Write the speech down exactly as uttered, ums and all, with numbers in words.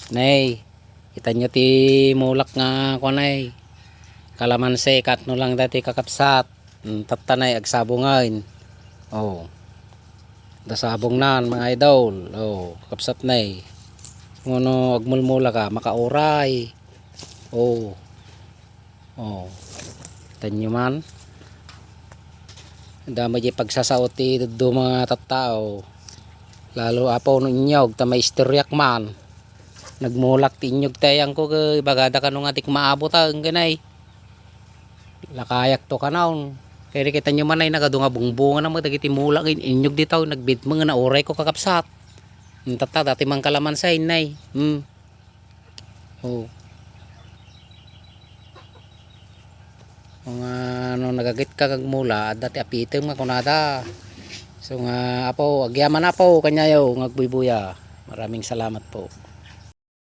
Nay, kitanyo ti mulak nga kuanay. Kalamansi, katno lang dati kakabsat. Mm, tatta nay, agsabongen. Oh. Da sabongnan, mga idol. Oh, kakabsat nay. Ngano agmulmula ka, makauray. Oh. Oh. Kitanyo man. Damo di pagsasao ti dadduma nga tattao. Lalo apo no inyog, ta maistoryak man. Nagmulak ti inyog tayang ko, ke, ibagada kano nga dik maabot, ah, engganay. Lakayak to kanon. Kaya kitanyo man ay nagadu nga bungbunga na mo, dagiti mulak, in-, inyog ditaw, nagbitmeng nga nauray ko kakabsat. Ang tatta, dati man kalamansi, nay. Hmm. Oh. Nga no nagagit ka kag mula, adda ti apitem nga kunada. So nga, apo, agyaman apo, kanyayo, nga agbuybuya. Maraming salamat po.